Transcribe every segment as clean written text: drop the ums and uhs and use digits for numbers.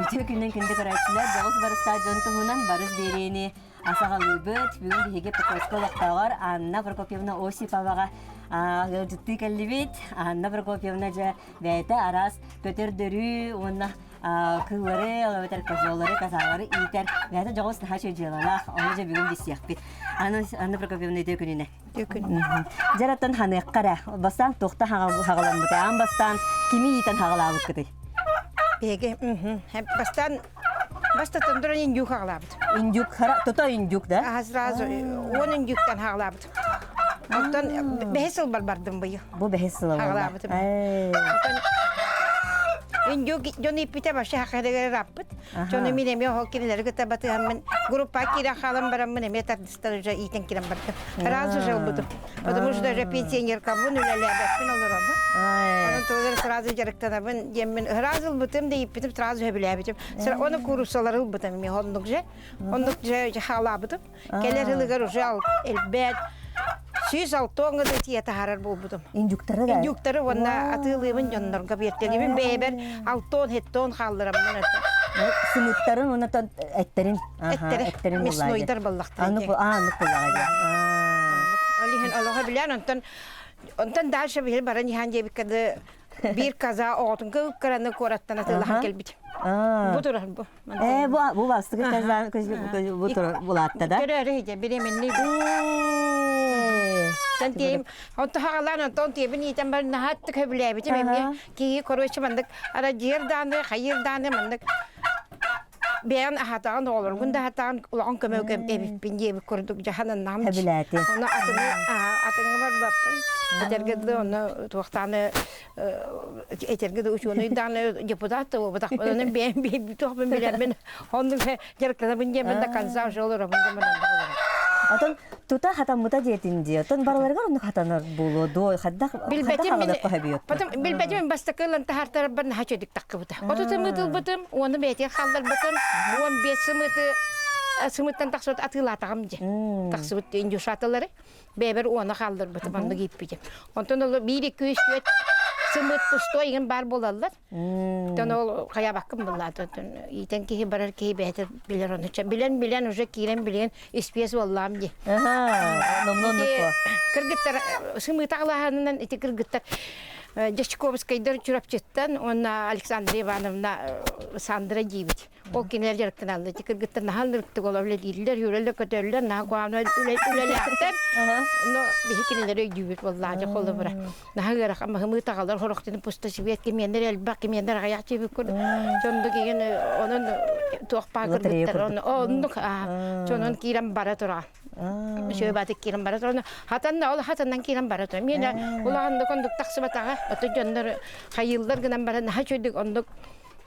Үтүө күнүн күндү көрөөччүлэр, дьоҕус барыстаах дьон туһунан барыс биэриини саҕалыыбыт. Бүгүн биһиги Покровскай олохтооҕор Анна Прокопьевна Осиповаҕа ыалдьыттыы кэллибит. Анна Прокопьевна дьэ бэйэтэ араас көтөрдөрүү уонна кыыллары, ол эбэтэр козеллары, козалары иитэр бэйэтэ дьоҕус наһаа үчүгэй дьыалалаах. Ону дьэ бүгүн билсиэхпит. Анна, Анна Прокопьевна үтүө күнүнэ. Үтүө күн. Дьэр оттон ханыахха эрэ. Бастаан туохта хаҕаламмытай? Аан бастаан кими иитэн хаҕалаабыккытый? Биһиги бастаан бастатан туран индюк хаҕалаабыт. Индюк, тута индюк, да? Аха сразу 10 индюктан хаҕалаабыт. Оттон бэһис сылбар бардым быйыл. Бу бэһис сыла буолла. Хаҕалаабытым. Оттон индюк дьон ииппитэ вообще хахарыгар ырааппыт. Дьону мин эмиэ ол кинилэри кытта батыһаммын группа киирэн хаалан бараммын эмиэ тардыстан уже иитэн киирэн бардым. Сразу же ылбытым. Потому что даже пенсионеркабын үлэлээбэппин олоробун. Онон тугу сразу дьарыктанабын диэммин сразу ылбытым да ииппитим сразу сөбүлээбитим. Оны кууруссалары ылбытым эмиэ оннук же. Оннук же хаалаабытым. Кэлэр ылыгар уже элбэт 106 гына тиийэ таһаарар буолбутум. Индюктары да? Индюктары уонна атыылыыбын дьоннорго биэртэлиибин бэйэбэр алтон хеттон хааллараммын это. Сымыттарын уонна эттерин. Эттерин мяснойдар баллахтар. Аны аны куллаҕа. Ол иһин олоҕо билэн онтон онтон дальше биһи баран иһэн диэбиккэ биир каза оҕотун кыраны куораттан атыылаһан кэлбит. Бу турар бу. Ээ, бу бу бастакы казан бу булаатта да? Көрөөрү иһдэ беременный. Тан тиэйим, онто хагалаан онтон тиэбин иитэн бар наһааттык хөбүлээбитим эмиэ киһи короче маннык арадьыйар дааны, хайыыр дааны маннык бэйэн аһатаҕын оҕолоргун да аһатаҕын улахан көмө эбиппин диэбит курдук дьаһананнаҕым Хөбүлээтин. Ону атыны атыҥҥа барбаппын. Этэргэ дылы ону туохтааны этэргэ да учуонай даҕаны депутат да буолбатах онон бэйэм туохпун билэммин оннук дьарыктанабын диэммин до конца уже олоробун диэммин Отон тута хатаммыта диэтин дии. Отон барыларыгар оннук хатанар буолуо дуо? Хайдах билбэтим хайдах хаҕалыахха Потом билбэтим бастакы ылан таһаартарарбар наһаа чөдүк таххыбыта. Оту сымыытылбытым, уону бэйэтигэр хаалларбытым, 15 сымыыты сымыттан тахсыбыт атыылаатаҕым дии. Тахсыбыт индюшаталары. Бэйэбэр уона хаалларбытым, оннук ииппитим. Онтон ол биир, икки, үс, түөрт сымыыт пустой игин баар буолаллар. Оттон ол хайаабаккын буллаат. Иитэн киһи барар киһи бэйэтэ билэр ону. Билэн-билэн уже киирэн билигин испиэс буоллаам дии. Кыргыттар сымыыта аҕалааһынынан ити кыргыттар Дьячковскайдар Чурапчыттан уонна Александра Ивановна Сандра диибит. Ол кинилэр дьарыктаналлар. Ити кыргыттар наһаа ынырыктык олор үлэлииллэр, үөрэллэр-көтөллөр, наһаа куһаҕан үлэлээхтэр. Но биһи кинилэри өйдүүбүт буоллаҕа холобура. Наһаа ыарахан маһымыы таҕалар хорохтун пусто свет кимиэннэр элбэх, кимиэннэр аҕыйах диэбит курдук. Дьонду кигин онон туох баа кыргыттар оннук дьонун киирэн бара тураҕа. Үчүгэй киирэн бара туран хатанна ол хатаннан киирэн бара туран миэнэ улахан оннук тахсыбатаҕа ото дьоннор хайыыллар гынан баран наһаа үчүгэйдик оннук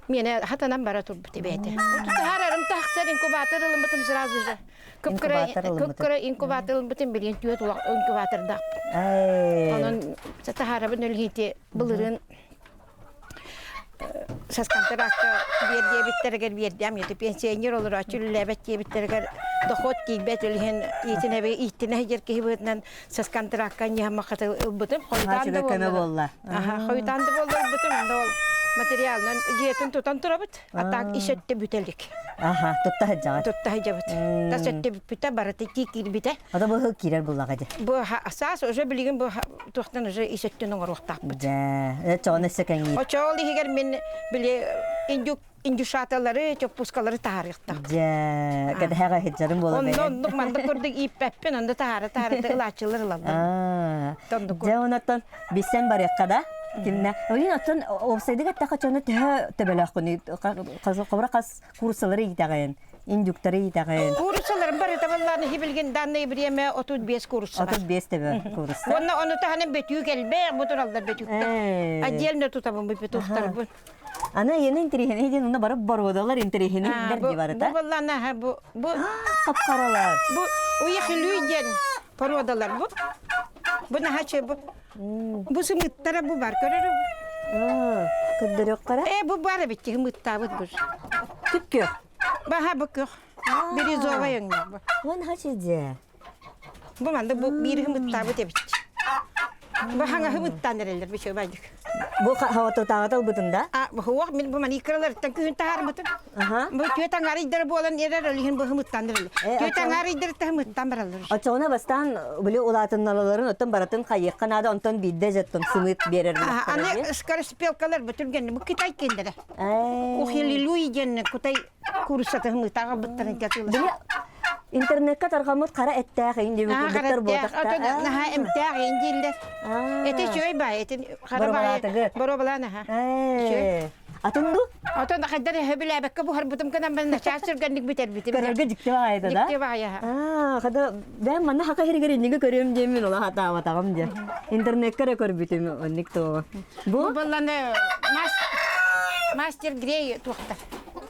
Миэнэ хатанан бара турбут эбээтэ. Таһаарарым тахсар инкубатор ылыммытым сразу же. Кып-кыра инкубатор ылбытым билигин түөрт улах инкубатордаахпын. Онон таһаарабын өлгити былырыын соцконтракка биэр диэбиттэригэр биэрдэм ити пенсионер олорооччу үлэлээбэт диэбиттэригэр доход тиийбэт өлүһүн иитинэби ииттинэ сылдьар киһи быһыытынан соцконтракка ньыһаммакката ылбытым хойутаан да буолла Хойутаан да буолла ылбытым, онно ол материалынан дьиэтин тутан турабыт, а так ис өттө бүтэ илик. Аха, тутта сылдьаҕыт. Тутта сылдьабыт. Тас өттө бүппүтэ, барыта итии киирбитэ. Ото бу ыһык киирэр буллаҕа дии. Бу саас уже билигин бу туохтан уже ис өттүн оҥоруохтаахпыт. Дьэ, чоҕун өссө кэҥиир. Очоол иһигэр мин били индюк индюшаталары, чоппускалары таһаарыахтаах. Дьэ, кэтэһэҕэ иһитдьэрин буола Онно оннук маннык курдук ииппэппин, онно таһаара таһаара ылааччылар ылаллар. Дьэ, онон билсэн барыахха да. Кимнэ? Ойун оттон уопсайдык эттэххэ чону төһө төбөлөөххүнүй? Хобура хас курсалары иитэҕин, индюктары иитэҕин? Курсаларым барыта баллааны хибилгин данное время 35 курса бар. 35 төбө курса. Уонна ону таһынан бөтүүк элбэх, бу тураллар бөтүүктэр. Отдельно тутабын бу петухтарбын. Аны эйиэнэ интэриэһинэй диэн уна бары боруодалар интэриэһинэйдэр Бу дии барыта. бу буоллаана бу бу Хапхаралар. бу уехилүү диэн породалар бу. Бу наһаа бу. Бу сымыттара бу бар көрөр. Көрдөрүөххэ Э бу бар эбит сымыттаабыт бу. Күп-күөх. Баха бу күөх. Бирюзовай өҥнөөх бу. Уон хачидже. Бу манна бу биир хымыттаабыт эбит. Бу хаҥа хымыттаан эрэллэр бу чөбайдык. Бу хаватутааҕыта ылбытын да? А хуох мин бу мани кыраларыттан күһүн таһаарбытым. Бу түөт аҥаарыйдара буолан эрэр олиһин бу хымыттаан эрэллэр. Түөт аҥаарыйдары хымыттаан бараллар. Оччоҕуна бастаан били улаатынналаларын оттон барытын хайыахха наада онтон биирдэ жеттон сымыыт биэрэр Аны скороспелкалар бу түргэнни бу Китай кендere. Ухилилуй диэн кутай кууруссата хымыытааҕа быттарын Били интернекка тарҕаммыт хара эттээх иин диэбит курдуктар буотахта. Наһаа эмтээх иин дииллэр. Эти үчүгэй баай, эти хара баай. Боруобалаан аха. Атын ду? Отон хайдар хөбүлээбэккэ буһарбытым гынан мен начаас сүргэнник бүтэрбитим. Көрөргө дьикти баҕайыта да? Дьикти баҕайа. Аа, хада бэм манна хака хиригер инниги көрүөм диэммин ола хатаабатаҕым диэн. Интернекка эрэ көрбүтүм онник туоҕа. Бу балланы мастер Грей туохта.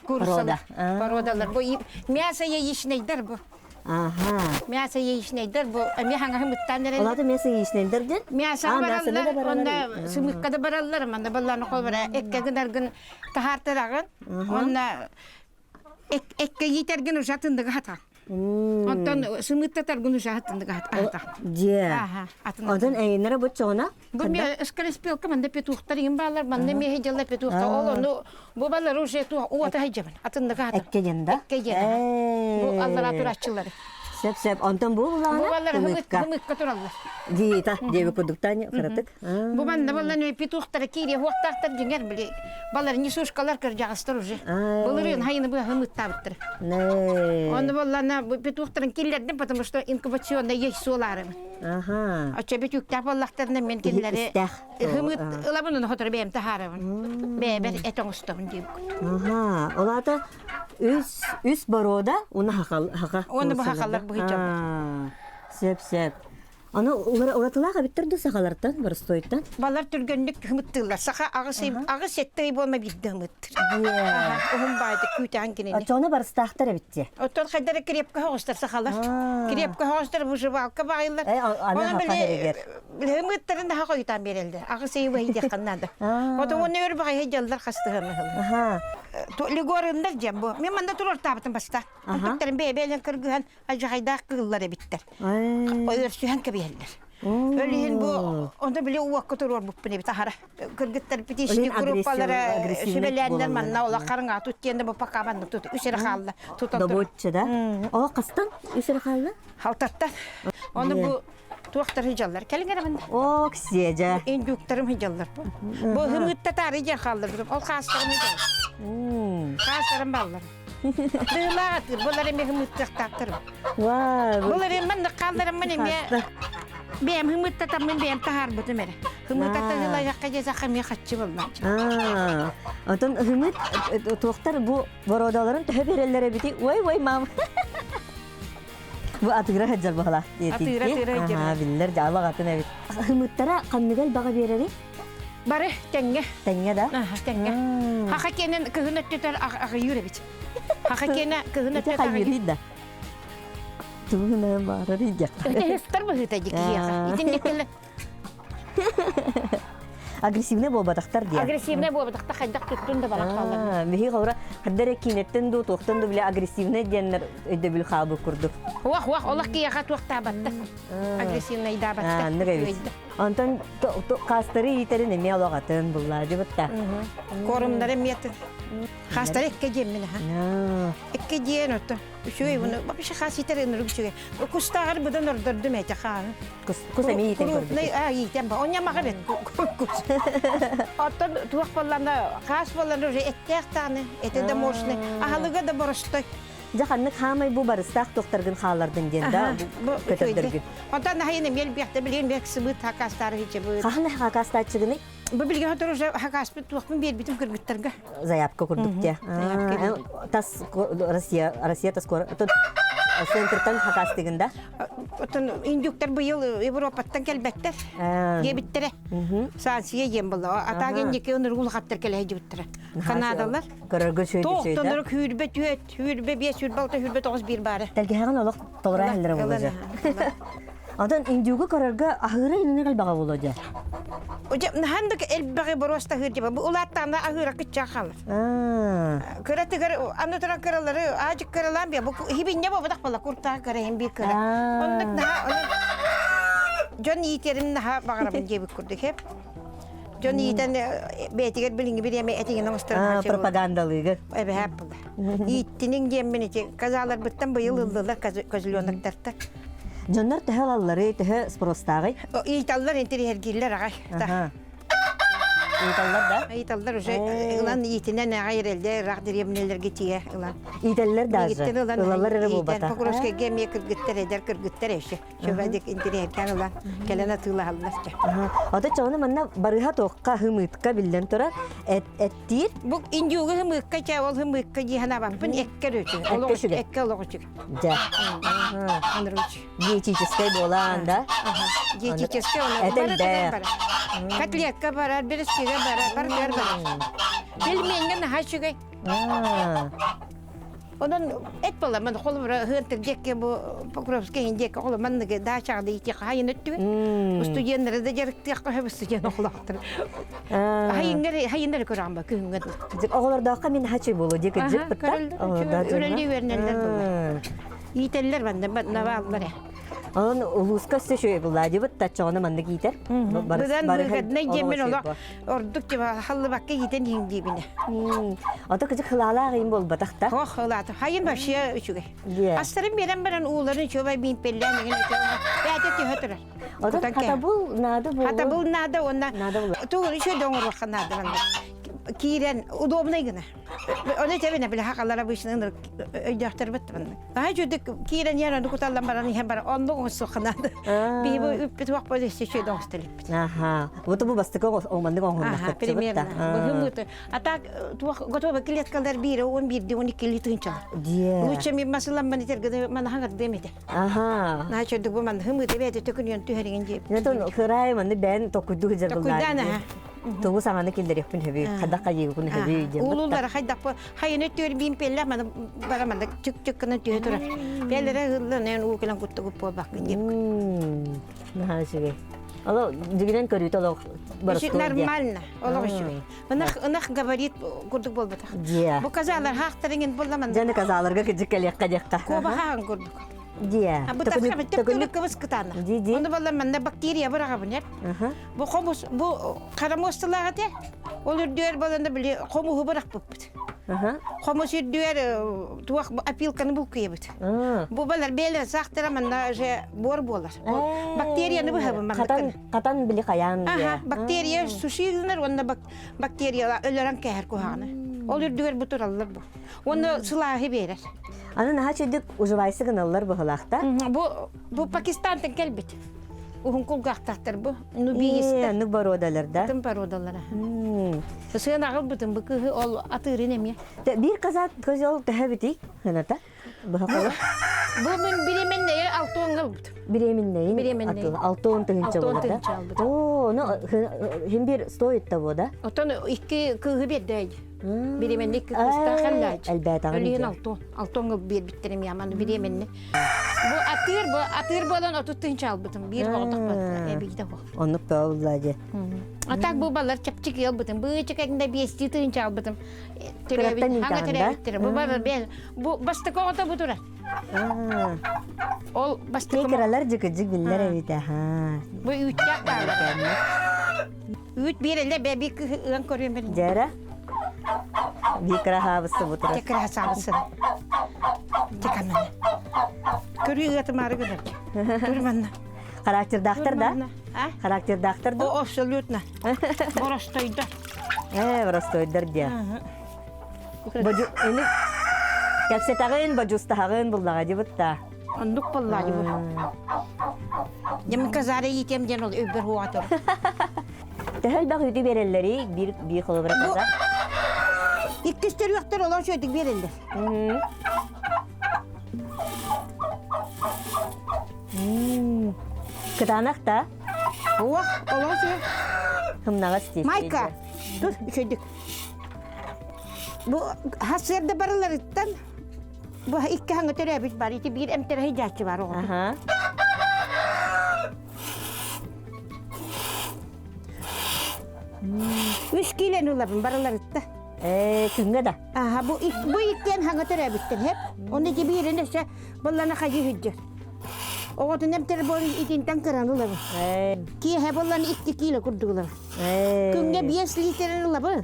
Курсалар, породалар. Бу мясо яичнайдар бу. Аха. Мясо яичнайдар бу эмиэ хаҥаһы мыттаан эрэллэр. Олата мясо яичнайдар диэн? Мясо бараллар, онно сымыкка да бараллар, манна балланы холбара экке гынаргын таһаартараҕын, онно экке иитэргин уже атындыга хатаҕын. Онтон сымыыттатаргын уже атындыга хатаҕын. Дьиэ. Онтон эйиннэрэ буччоҕуна Бу ме скороспелка манна петухтар иҥин баалар, манна миэхэ дьалла петухта. Ол ону бу балар уже туох уота хайдьабын. Атынныга хатан. Экке диэн да? Экке диэн. Бу аллара тураччылары. Сөп сөп. Онтон бу булаана? Бу балар хымыкка тураллар. Диета диэби курдуктан кыратык. Бу манна баллан петухтара киире хуохтаахтар дьиҥэр били балар несушкалар кырдьаҕастар уже. Былырыын хайыны быа хымыттаабыттар. Онну баллана петухтарын киллэрдим, потому что инкубационная есть суолаарыбын. Аха. Оччо бүтүктээх буоллахтарына мен кинилэри һымыт ылабын уну хотору бэйэм таһаарабын. Бэйэбэр эт оҥостобун диэбит. Аха. Ол аата үс үс боруода уна хахал хаха. Уонна бу хахаллар быһыччаллар. Сөп сөп. Аны уратылаах эбиттэр ду сахалартан, боростуойтан? Балар түргэнник хымыттыыллар. Саха аҕыс аҕыс сэттэ ый буолма биирдэ хымыттыр. Уһун баайдык күүтээн кинини. Оччоҕуна барыстаахтар эбит Оттон хайдара крепко хоҕустар сахалар. Крепко хоҕустар выживалка баайыллар. Онон били хымыттарын да хойутаан биэрэллэр. Аҕыс ый вайдиаххан наада. Отон уонна өр баҕайы дьаллар хастыһамыһылар. Легорыннар дьэн бу. Мен манна турортаабытым баста. Онтуктарын бэйэ-бэйэлэн кыргыһан Адьахайдаах кыыллар эбиттэр. Ойорсүһэн кэбиһэллэр. Ол иһин бу онто били уокка туруорбуппун эбит аһара. Кыргыттар пятичник группалара сүбэлээннэр манна ола харыҥа тут диэн бу пока манна тут үс эрэ хаалла. Тутан Добуочча да? О хастан үс эрэ хаалла? Халтаттан. Оны бу туохтар хыдьаллар. Кэлиҥ эрэ манна. О, ксиэдьэ. Индюктарым хыдьаллар бу. Бу хымыытта таары дьэ хааллар. Ол хаастарым хыдьаллар. Хаастарым баллар. Тыылаах атыыр, булар эмиэ хымыттыахтаахтар. Булар эми маннык хааллараммын эмиэ бэйэм хымыттатаммын бэйэм таһаарбытым эрэ. Хымыттата ыһылайахха дьэсэххэ эмиэ хаччы буоллааччы. Онтон хымыт туохтар бу бородаларын төһө береллер эбити? Ой, ой, мам. Бу атыыра сылдьар баһылаах Атыыра, атыыра сылдьар. Биллэр дьаалах атын эбит. Хымыттара ханныгал баҕа биэрэри? Бары тэҥҥэ. Тэҥҥэ да? Аха, тэҥҥэ. Хаха киэнин кыһын өттүтэр аҕыйыыр эбит. Хаха киэнэ кыһын Ити өттүтэр аҕыйыыр. хайыырый да? Тугунан баарар идиэххэ. Өтөһүстэр быһыыта дии киһиэхэ. Итинник кэлэ Агрессивный буолбатахтар диye. Агрессивный буолбатахта хайдах туттун да баран хаалар. Биһи холура хаддар киинеттен ду туохтан ду биле агрессивный диэннэр өйдөбүл хаалбыт курдук. Уах уах олох киһиэхэ туохтаабатта. Агрессивныйдаабатта. Аннык эбит. Онтон хаастары иитэрин эмиэ олох атын буллаадьыбытта. Корумнары эмиэ Хаастары экке диэммин аха. Экке диэн ото. Үчүгэй буну вообще хаас иитэр ынырык үчүгэй. Кустааҕар быдан ордордум этэ хааһы. Кус кус эмиэ иитэн көрбүт. Аа иитэн ба. Онньа маҕа бет кус. Оттон туох боллана хаас боллана уже эттээх тааны, эте да мощный. Аһалыга да боростой. Дьэ ханнык хаамай бу барыстаах туохтаргын хааллардын диэн да көтөрдөргүн. Онтон наһайын эмиэл биэхтэ билигин бек сыбыт хакастары хичебыт. Хаһан хакастааччыгыный? Бу билигин хотор уже хакаспыт туохпун биэрбитим кыргыттарга. Заявка курдук те. Тас Россия Россия тас кор. центртан хакастыгын да? Оттон индюктар быйыл Европаттан кэлбэттэр диэбиттэрэ. Саансия диэн буолла. Атаак индики ыныргул хаттар кэлэ дьибиттэрэ. Канадалар. Көрөргө сүөдү Тоох тонору күүрбэ түөт, хүүрбэ биэс, хүүрбэ алта, хүүрбэ тоҕус биир баара. Тэлгэһэҕин олох толору аһыллара буолуо дьэ. Онтон индюгу көрөргө аһыыра иннинэ элбэҕэ буолуо дьэ. Дьэ, наһан да элбэҕи боруоста аһыыр дьэ. Бу улааттаҕына аһыыра кыччаах хаалар. Кыратыгар аны туран кыралары аажык кыралаан биэ. Бу хибинньэ буолбатах буолла куртаах кыра иһин биир кыра. Оннук наһаа дьон иитерин наһаа баҕарабын диэбит курдук хеп. Дьон иитэн бэйэтигэр билиҥҥи бириэмэ этигин оҥостор пропагандалыыгы. Эбэһээп була. Ииттиниҥ диэммин ити казаларбыттан быйыл ыллылар козленоктартан. Дьоннор төһө ылалларый, төһө спростааҕый? Ыйыталлар, интириэһиргииллэр аҕай. Ыйыталлар да? Ыйыталлар уже ылан иитинэн аҕай эрэллэр ыраах дэриэбинэлэргэ тиийэ ылан. Иитэллэр даже. Ылаллар эрэ буолбата. Покровскайга эмиэ кыргыттар эдэр кыргыттар эши. Чөбөдик интириэһиргээн ылан кэлэн атыылаһаллар. Ото чоҕуну манна барыһа туохха хымыытка биллэн турар эттиир. Бу индюгу хымыыкка чэ ол хымыыкка дии санаабаппын эккер үчү. Эккэ олох үчүг. Дьэ. Диетическэй буолаан да. Диетическэй онон Котлетка барар, берескиге барар, баргар барар. Пельменьге наһаа үчүгэй. Онон эт буолла, ман холобура ыһыантыр диэкке бу Покровскай иһин диэкке холо манныгы даачаҕа да иитиэххэ хайын өттүгэр. Студеннары да дьарыктыахха сөп студент оҕолоохтор. Хайынгар хайыннары көрөҕүн ба күһүҥҥэ дылы. Оҕолордооххо мин хачый буолуо диэ кырдьык бытта. Үлэлии үөрэнэллэр буолла. Иитэллэр манна навааллар ээ. Онон улууска өссө үчүгэй буллаадьыбыт таччаҕына маннык иитэр. Быдан выгоднай диэммин олох ордук типа халлыбакка иитэн иһин диибинэ. Ото кыжык хылаалаах иин буолбатах та. Ох, хылаата. Хайын вообще үчүгэй. Астарын берен баран ууларын үчүгэй биимпеллээн игин бэйэтэ түһэ турар. Ото хатабыл наада буолу. Хатабыл наада уонна тугу үчүгэй оҥоруохха наада киирэн удобнай гына. Ону этэбин били хакалар обычно өйдөөхтөрбүт манна. Наһаа үчүгдүк киирэн иһэн ону куталлан баран иһэн баран оннук оҥостуохха наада. Биһи бу үппүт уохпут өссө үчүгэй оҥостор илиппит. Аха. Вот бу бастакы оҥманнык оҥоһуннахпыт. Примерно. Быһымыты. А так туох готовы клеткалар биирэ он биирди он иккили тыынчалар. Лучше мен масыламман этергеде мана хаҥардыам этэ. Аха. Наһаа үчүгдүк бу манна хымыты бэйэтэ төкүнүйэн түһэригин диэбит. Нетон кыраай манны бэйэн токуйдуу сылдьар Токуйдаан аха. Тугу саҥаны киллэриэхпин сөбүй, хайдах хайыыбын сөбүй диэн. Уулууллара хайдах хайыны түөр биин пеллэх маны бара манна чүк-чүк гынан түһэ турар. Бээлэрэ ыһыллан эн уу кэлэн куттугуп буолбаккын диэп. Наһаа үчүгэй. Оло дьигинэн көрүүтэ олох Нормально, олох үчүгэй. Ынах ынах габарит курдук буолбатах. Бу казалар хаахтарыҥын булла манна. Дьэни казаларга кыдьык кэлиэххэ диэххэ. Куоба хааҕын курдук. Дие. Бу төкүнүк кыбыс кытаана. Ону балла манна бактерия быраҕабын Бу хомус, бу хара муосталаах этэ. Ол үрдүгэр баланда били хомуһу бырахпыппыт. Хомус үрдүгэр туох опилканы булкуйабыт. Бу балар бээлэр саахтара манна же буор буолар. Бактерияны быһабын манна. Хатан, хатан били хайаан Аха, бактерия суши гынар уонна бактерияла өлөрөн кэһэр куһаҕаны. Ол үрдүгэр бу тураллар бу. Уонна сылааһы биэрэр. Аны наһаа чөйдүк уживайсы гыналлар быһылаахта. Бу бу Пакистантан кэлбит. Уһун кулгаахтаахтар бу. Нубиистар. Ну породалар да. Тым породалара. Сыан аҕалбытым бу кыһы ол атыырын эмиэ. Биир казак козел төһө битий хыната? Быһа Бу мин беременнэйи алтуон ылбыт. Беременнэйин? Беременнэйин. Алтуон тыһынча Алтуон болар да? тыһынча албыт. Оо, ну хим бир стоит того, да? Оттон икки кыыһы биэрдэ Беременный кыыстаах эллээч. Элбээтаҕын Өлүйэн алтуон. Алтуон ыл биэрбиттэрим яманы беременный. Бу атыыр бу атыыр буолан 30 тыһынча албытым. Биир оҕотох эбиитэ бу. Оннук да дьэ. А так бу балар чэпчэки албытым. Быычык эгинде биэстии тыһынча албытым. Кыраттан Хаҥа иитаҕын да? төрөөбүттэрэ. Бу бар бэл бу бастакы оҕото бу турар. Ол бастакы Кыралар дьыкыдьык биллэр эбит аха. Бу үүттээх баалар. Үүт биэрэллэр бээ биир кыһы ыан көрүөм бэрин. Дьэрэ. Биир кыраһаабысты бу турар. Те кыраһаабысты. Те камана. Көрүү ыатымаары гынар. Тур манна. Характердаахтар да? А? Характердаахтар да? О, абсолютно. Боростойдор. Э, боростойдор диэ. Божу, эни кэпсэтэҕин, бодьустаһаҕын буллаҕа дибит да. Оннук буоллаа дибит. Дьэ казары иитиэм диэн ол өйбөр хуоҕа Төһө элбэх үүтү биэрэллэрий биир биир холобура каза? Иккис төрүөхтэр олор үчүгэйдик биэрэллэр. Кытаанах да? Уох, олоҕу сыһы. Хымнаҕас диэки. Майка, тур, үчүгдүк. Бу хасыарда барыларыттан бу икки хаҥа төрөөбүт бар, ити биир эмтэрэһи дьааччы бар оҕото. Аха. Үс киилэни ылабын барыларытта. Ээ, күҥҥэ да? Аха, бу бу иккиэн хаҥа төрөөбүттэр, хэп. Оны ити биирин өссө быллана хажы хүддьэр. Оҕотун эмтэр бор итинтэн кыран ылабын. Киэһэ боллан 2 кило курдук ылабын. Күҥҥэ 5 литр ылабын.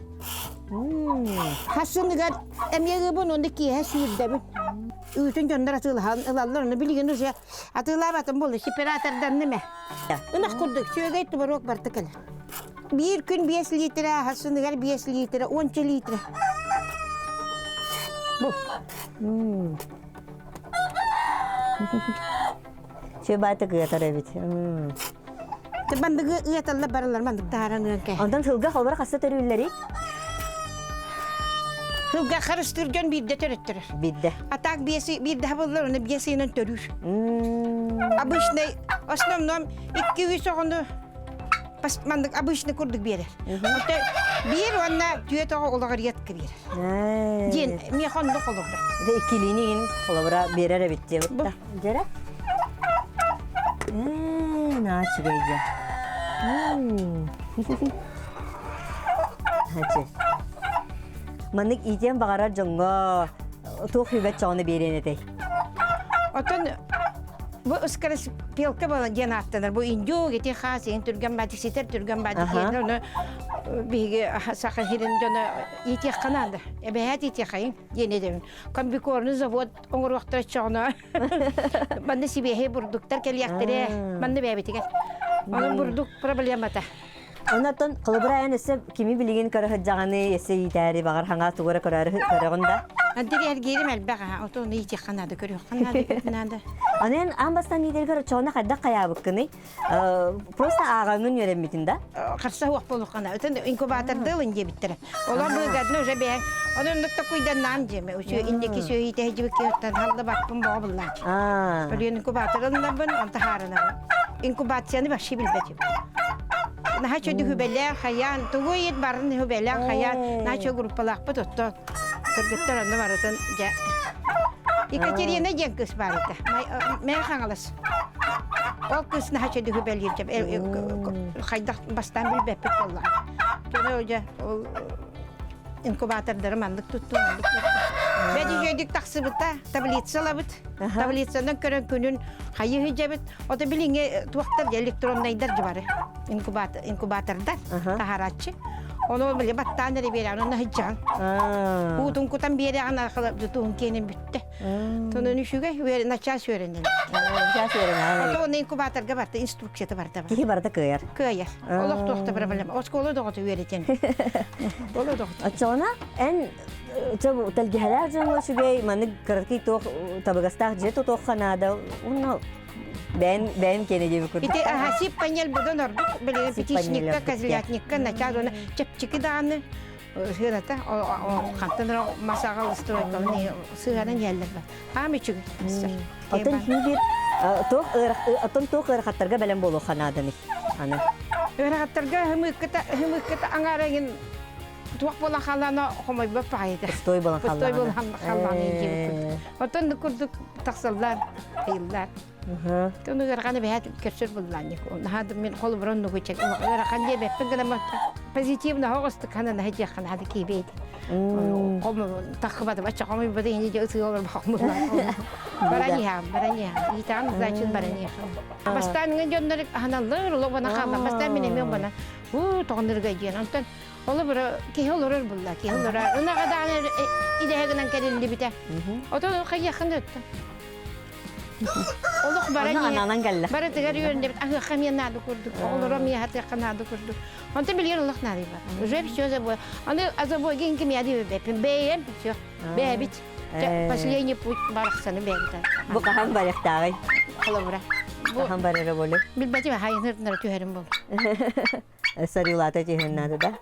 Хасыныгар эмиэ ылабын, онно киэһэ сүүрдэбин. Үүтүн дьоннор атыылаһан ылаллар, ону билигин уже атыылаабатым буолла, сепараторданным ээ. Ынах курдук, сүөгэй творог барта кэлэр. Биир күн 5 литра, хасыныгар 5 литра, 10 литра. Бу. Сүбааты ыатар эбит. Бандыгы ыаталла баралар мандык тааран ыан кэ. Онтон сылга холбор хасса төрүүллэри? Сылга харыстыыр дьон биирдэ төрөттөрөр. Биирдэ. А так биэси биирдэ хабыллар, оны биэсинэн төрүүр. Обычный, основном икки үс оҕону маннык обычный курдук биэрэр. Оттон биир уонна түөрт оҕо олоҕор ятка биэрэр. Диэн миэхэ оннук холобура. Дэ иккилиини иин холобура биэрэр эбит диэбит да. Дьэрэ. Наа үчүгэй Хачы. Маннык иитиэн баҕарар дьоҥҥо туох хүбэт чоҕуну биэриэн этэй? Оттон Бу скороспелка буолан диэн ааттанар. Бу индюк, ити хаас, иһин түргэн баадык ситэр, түргэн баадык диэн ону биһиги саха сирин дьоно иитиэххэ наада. Эбэһээт иитиэхэйиҥ диэн этэбин. Комбикорный завод оҥоруохтара чоҕуна манна сибиэһэй бурдуктар кэлиэхтэрэ. Манна бэйэбитигэр. Онон бурдук проблемата. Онон холобура эн өссө кими билигин көрө сылдьаҕыный, өссө иитээри баҕар хаҥа тугу эрэ көрөөрү көрөҕүн да? Антири эргиирим элбэх аха, ото ону иитиэххэ наада, көрүөххэ наада, наада. Аны эн аан бастаан иитэргэр оччоҕуна хайдах хайаабыккыный? Просто ааҕаҥҥын үөрэммитин да? Харса суох буолуохха наада. Ытын инкубаторда ылын диэбиттэрэ. Олор быыгадны уже бэйэҥ. Онон оннук такуйданнаам диэме. Үчү инники сүөһү итэһдьибит киһиттэн халла баппын боҕо буллааччы. Өлүөн инкубатор ылынабын, онто хаарынабын. Инкубацияны вообще билбэтим. Наһаа чөдү хүбэлээх хайаан, тугу ыйыт барын хүбэлээх хайаан, наһаа чө группалаахпыт оттон кыргыттар онно барытын дьэ. Екатерина диэн кыыс баар этэ. Мээ Хаҥалас. Ол кыыс наһаа чөдү хүбэлиир хайдах бастаан билбэппит буоллаҕа. Төне дьэ ол инкубатордары маннык туттум, маннык туттум. Бэдиһиэдик тахсыбыта, таблица ылабыт. Таблицанан көрөн күнүн хайыы сылдьабыт. Ото билиҥҥи туохтар электроннайдар дьыбары инкубатордар таһарааччы. Ону били баттаан эрэ биэрэҕин, онно сылдьаҕын. Уутун кутан биэрэҕин, туһун киэнин бүттэ. Тонун үчүгэй, начаас үөрэнэн. Начаас үөрэнэн. Ото оны инкубаторга барда, инструкцията барда. Киһи барда кыайар. Кыайар. Олох туохта проблема. Оскуола доҕото үөрэтэн. Оскуола доҕото. Оччоҕуна эн тэлгэһэлээх дьоҥҥо үчүгэй, маннык кыракый туох табыгастаах дьиэ тутуохха наада. Уонна бэйэм бэйэм киэнэ диэбит курдук. Ити хасип панель будан ордук билигин пятичникка, козлятникка начаас уонна чэпчэки даҕаны сыаната хантан эрэ мас аҕал стройкаларын сыһыанан иһэллэр бар. Аам үчүгэй. Оттон биир туох оттон туох ыарахаттарга бэлэм буолуохха нааданый? Аны. Ыарахаттарга хымыыккыта хымыыккыта аҥаарагын туох буолан халлаана хомойбот баҕайыта. Пустой буолан Пустой буолан халлаана диэбит Оттон курдук тахсаллар, тыйыллар. Ону ыараханы бэһэт көрсөр буллаанньык. Наһаа мин холобура оннугу чек ыарахан диэбэппин гына позитивно оҕостук хана наһа диэххэ наада киибейт. Таххыбатым ачча хомуйбата ини дьэ ытыы олорбо хомуллар. Баран иһэм, баран иһэм. Иитаҕын значит баран иһэм. Бастаан иҥэн дьоннор аһаналлар, олобана хаалла. Бастаан мин эмиэ обана. Уу, тоҕоннорга диэн. Онтон Олобура киһи олорор булла, киһи олорор. Ынаҕа даҕаны идэһэ гынан кэлиллибитэ. Отон хайыаххын да Олох баран ананан кэллэ. Барытыгар үөрэнэбит аһыахха эмиэ наада курдук, оҕолоро эмиэ аһатыахха наада курдук. Онтон билигин олох наада бар. Уже все забой. Аны забойга ким я диэбэппин. Бэйэм все. Бэйэбит. Последний путь барахсаны бэйэбит. Бу хаһан барыахтааҕый? Холобура. Хаһан барара болу? Билбэтим хайыныр түһэрим бол. Сарыылаата түһүн наада да?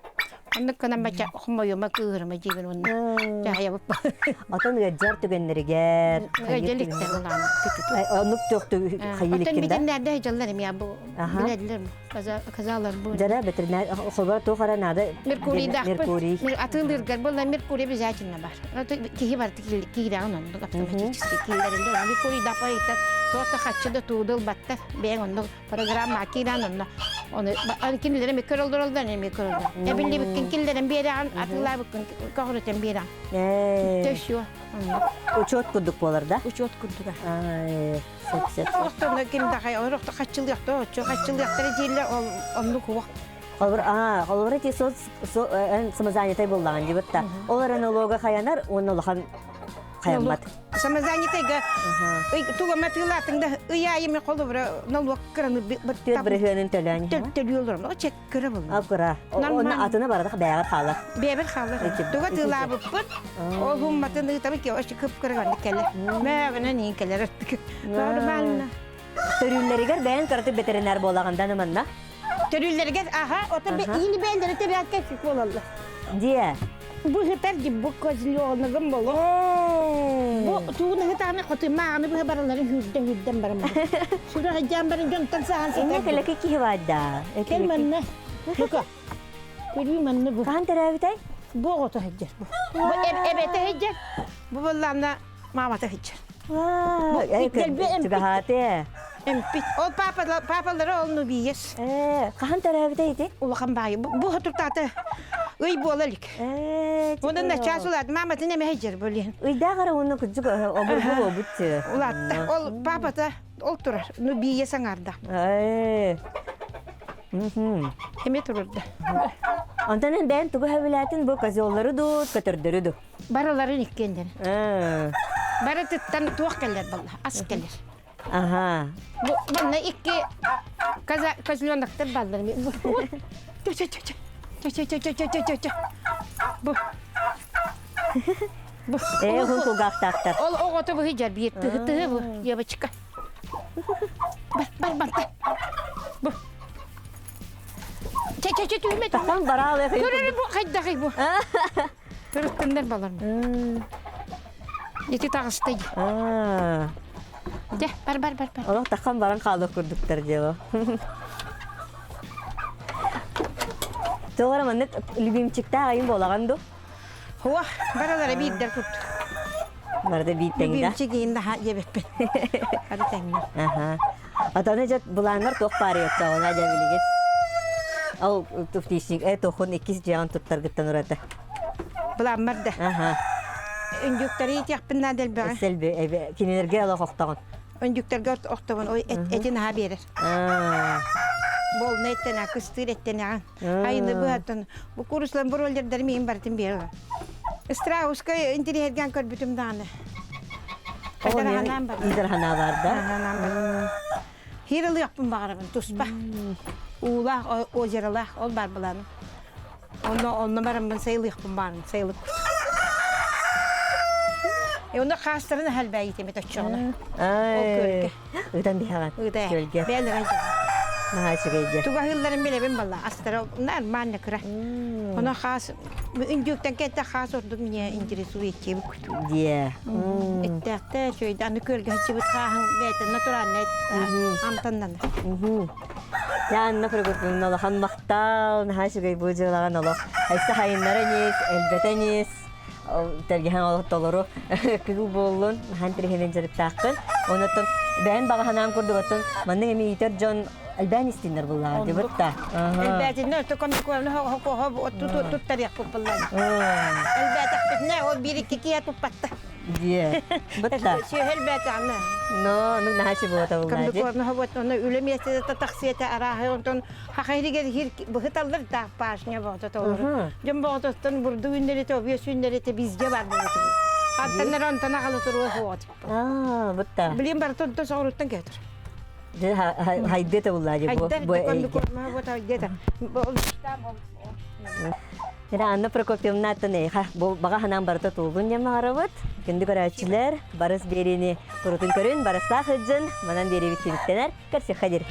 Оннук гынан бача хомойума кыыһырыма диибин уонна дьаһайабыт. Отон ыалдьар түгэннэригэр Ыалдьаликтэр улаана. Оннук туохту хайыликкин да? Ветеринарда дьаллар эмиэ бу билэллэр казалар бу. Дьара ветеринар холбор туох ара наада Меркурийдаахпын. Меркурий. Атыылыыргар буолла Меркурий обязательно бар. Киһи бар киирэҕин оннук автоматически киирэриллэр. Меркурийдаах ыйта туох да хаччы да тууду ылбаттар. Бэйэҥ оннук программа киирэн онно оны кинилэр эми көрөллөр эми көрөллөр. Эбиллибиккин киллэрэн биэрэҕин атыылаабыккын көҕүрүтэн биэрэҕин. Төшүө. Учет курдук буолар да? Учет курдуга. Сөп сөп. Оттон ким дахай орохто хаччылыахта оччо хаччылыахтара дииллэр ол оннук уох. Холобур, аа, холобур ити соц самозанятай буоллаҕын дии бытта. Ол эрэн налога хайанар уонна улахан хайаммат. Самозанятайга туга матыылаатыҥ да ый аайы мен холобура налог кыраны Түөрт бырыһыанын төлөөн төлүү олором. Чек кыра буолла. А кыра. Онно атына барадах бэйэҕэр хаалар. Бэйэбэр хаалар. Туга тыылаабыппыт. Ол хумматын ыытабын ки оччо кып-кыра маннык кэлэр. Мөөгүнэн иин кэлэр аттык. Нормально. Төрүүллэригэр бэйэн кыратык ветеринар буолаҕын да манна? Төрүүллэригэр аха, ото иини бэйэлэрэ төрөөккө буолаллар. Дие. Бу ыһытар ди бу козленогым боло. Бу тугун ыһытааны хотуймааҕыны быһа бараларын хүрдэ хүрдэн барам. Сүрэх ыдьаан баран дьонтон саһан сытар. Инне кэлэки киһи баайда. Кэл манна. Бука. Көрүү манна бу. Хаһан төрөөбүтэй? Бу оҕото сылдьар бу. Бу эбэтэ сылдьар. Бу буоллаана маамата сылдьар. Бу Түгаһааты. Эмпит. Ол папалара ол нубиес. Хаһан төрөөбүтэй ити? Улахан баайы. Бу хотуртаата ый буола илик. Онон начаас улаат. Мааматын эмэ сылдьар бу Ыйдаах эрэ уонна кырдьык обургу буолбут. Улаатта. Ол папата ол турар. Нубия саҥарда. Эмиэ турурда. Онтон эн бэйэн тугу сөбүлээтин бу козеллары дуу, көтөрдөрү дуу? Барыларын иккиэннэрин. Барытыттан туох кэлэр балла, ас кэлэр. Аха. Бу манна икки козленоктар бааллар. Чө чө чө чө. Чө чө чө чө чө чө чө. Бу. Бу. Ээ, уһун кулгаахтаахтар. Ол оҕото быһы дьарбиир тыһы тыһы бу, девочка. Бар, бар, бар. Бу. Чэ чэ чэ түүмэ. Тахсан бараалы. Көрөр бу хайдахый бу. Төрүттэннэр баларым. Ити таҕыста дии. Дьэ, бар бар бар бар. Олох таххан баран хаалыах курдуктар дьыала. Тоҕо маннык любимчиктаах айын буолаҕын дуу? Хуа, баралара биирдэр курдук. Барыта биир тэҥ да? Любимчик иин наһаа диэбэппин. Бары тэҥнэр. Аха. Отону дьэ былааннар туох баарыйаттаҕына дьэ билигин. Ол туфтичник э тохун иккис дьиэҕин туттаргыттан ураты. Былааммар да. Аха. Үндүктары иитиэхпин наада элбэҕи. Сэлби кинилэргэ олох охтоҕун. Үндүктэргэ охтобун ой этин аһа биэрэр. Болна эттэнэ, кыстыыр эттэнэҕин. Айыны быһаттан бу куруслан броллердары миин барытын биэрэр. Страуска интириһэргэн көрбүтүм даҕаны. Хайдар бар. Идер ханаа бар да. Хир ылыахпын баҕарабын туспа. Уулаах, озеролаах ол бар быланым. Онно онно бараммын сайылыахпын баарын сайылык. Онно хаастарын аһалбайытемет оччоҕуна. Ол көлгө. Ыытан биһэҕин. Ыыта. Көлгө. Бээлэрэ Наһаа үчүгэйдэ. Тугаһыылларын билэбин балла. Астара нормально кыра. Оно хаас үндүктэн кэтте хаас ордук меня интересует тем. Дие. Эттээхтэ чөйдө аны көлгө хачыбыт хааһын бэйэтэ натуральный амтаннан. Анна Прокопьевна улахан махтал, наһаа үчүгэй бу дьыалаҕын олох. Өссө хайыннара нис, элбэтэ нис, тэлгэһэн олох толору кыыл буоллун, наһаа интэриэһинэн дьарыктааххын. Онуттан бэйэн баҕа санаам курдук оттон маннык эми иитэр дьон элбээн истиннэр буллаҕа дибит да. Элбээтиннэ өттө комикуону хо туттарыахпыт буллаҕа. Элбээтэхпитинэ ол биир икки киһи туппатта. Дие. Бытта. Сүөһэл бэтэҕинэ. Но, ну наһаа чубуота буллаа ди. Комбикорм хобот оны үлэ миэстэтэ тахсыата арааһы онтон хахайригер хир быһыталлар да пашня боҕото толору. Дьон боҕототтон бурду үүннэрите, объес үүннэрите бизге бар болоту. Хантаннар онтон аҕала туруа хуот. Аа, бытта. Билин барытын то соҕуруттан кетер. Хайдыта буллаа ди бу бу эйге. Анна Прокопьевна аттан бу баҕа ханаан барыта туолун диэн баҕарабыт. Күндү көрөөччүлэр, барыс биэриини турутун көрүн, барыстаах ыдьын, манан биэриибит түмүктэнэр. Көрсүөххэ диэри.